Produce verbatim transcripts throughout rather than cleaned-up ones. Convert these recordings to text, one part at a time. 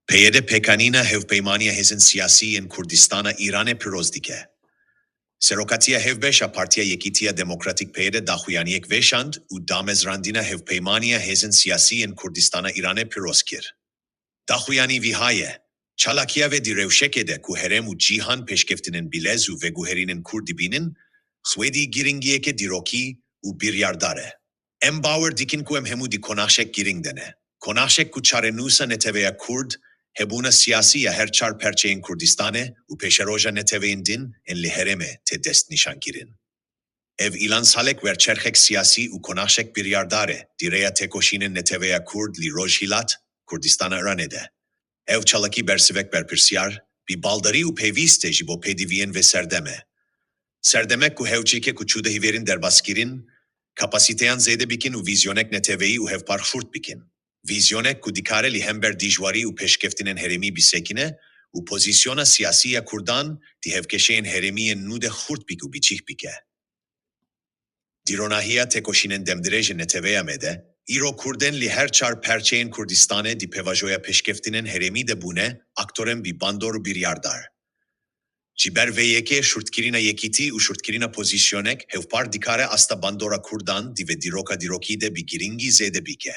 P Y D pêkanîna Hevpeymaniya Hêzên Siyasî yên Kurdistana Îranê pîroz dike. Serokatiya Hevbeş a Partiya Yekîtiya Demokratîk P Y D daxuyaniyek veşand û damezrandina Hevpeymaniya Hêzên Siyasî yên Kurdistana Îranê pîroz kir. Daxuyanî vîha ye: Çalakiya ve di rewşekê de ku herêm û cîhan pêşkeftinên bilez û veguherînên Kurd dibînin, xwedî girîngiyeke dîrokî û biryardar e. Em bawer dikin ku em hemû di konaxşek girîng de ne. Konaxşek ku çarenûsa neteweya Kurd, hebûna siyasî ya her çar perçeyên Kurdistanê û pêşeroja neteweyên din ên li herêmê tê destnîşankirin. Ev îlan salek wer çerxek siyasî û konaxşek biryardar e di rêya têkoşînên neteweya Kurd li Rojhilat Kurdistana Îranê de. Ev çalakî bersivek berpirsiyar, bi baldarî û pêwîst e ji bo pêdiviyên vê serdemê. Serdemek ku hewcîke ku çû de hîvêrin derbas kirin, kapasîteyan zêde bikin û vîzyonek neteweyî û hevpar xurt bikin. Vîzyonek ku dikare li hember dijwarî û pêşkeftinên herêmî bisekine û pozîsyona siyasî ya Kurdan di hevkeşeyên herêmî yên nû de xurt bike û biçîk bike. Dîronahiya têkoşînên demdirêj ên neteweya me de, îro Kurdên li her çar perçeyên Kurdistanê di pêvajoya pêşkeftinên herêmî de bûne aktorên bi bandor û biryardar. Ji ber vê yekê şurtkirina yekîtî û şurtkirina pozîsyonek hevpar dikare asta bandora Kurdan di vê dîroka dîrokî de bi girîngî zêde bike.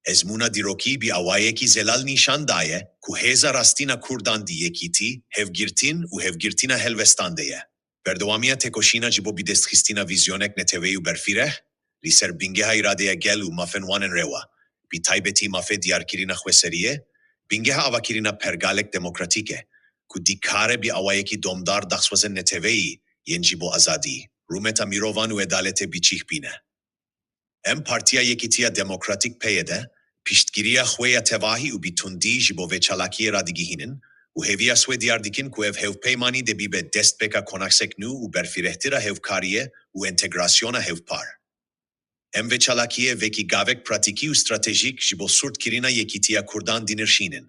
Ezmûna dîrokî bi awayekî zelal nîşan daye ku hêza rastîn a Kurdan di yekîtî, hevgirtin û hevgirtina helwestan de ye. Berdewamiya têkoşîna ji bo bidestxistina vîzyonek neteweyî û berfireh, li ser bingeha îradeya gel û mafên wan ên rewa, bi taybetî mafê diyarkirina xweseriyê, bingeha avakirina pergalek demokratîk e, ku dikare bi awayekî domdar daxwazên neteweyî yên ji bo azadî, rûmeta mirovan û edaletê biçîk bîne. Em Partiya Yekîtiya Demokratîk P Y D piştgiriya xwe ya tevahî û bi tundî ji bo vê çalakiyê radigihînin û hêviya xwe diyar dikin ku ev hevpeymanî dê bibe destpêka konaxsek nû û berfirehtir a hevkariyê û entegrasyona hevpar. Em vê çalakiyê wekî gavek pratîkî û stratejîk ji bo sûrtkirina yekîtiya Kurdan dinirşînin.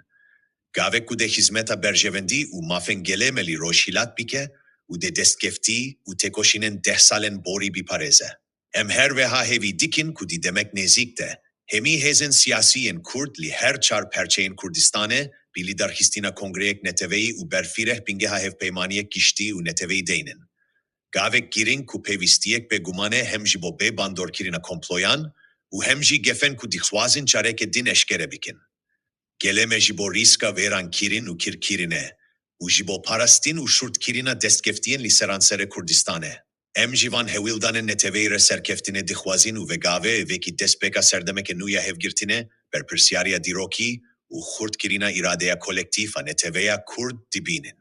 Gavek ku dê xizmeta berjewendî û mafên gelê me li Rojhilat bike û dê destkeftî û têkoşînên deh salên borî biparêze. Em her wiha hêvî dikin ku di demek nêzîk de hemî hêzên siyasî yên Kurd li her çar perçeyên Kurdistanê bi lidarxistina kongreyek neteweyî û berfireh bingeha hevpeymaniyek giştî û neteweyî deynin. Gavek girîng ku pêwîstiyek bêguman e hem ji bo bê bandorkirina komployan û hem jî gefên ku dixwazin careke din eşkere bikin. Gelê me ji bo rîska wêrankirin û kirkirinê û ji bo parastin û şurtkirina destkeftiyên li seranserê Kurdistanê. Em ji van hewldanên neteweyî re serkeftinê dixwazin û vê gavê wekî destpêka serdemeke nû ya hevgirtinê, berpirsiyariya dîrokî û xurtkirina îradeya kolektîf a neteweya Kurd dibînin.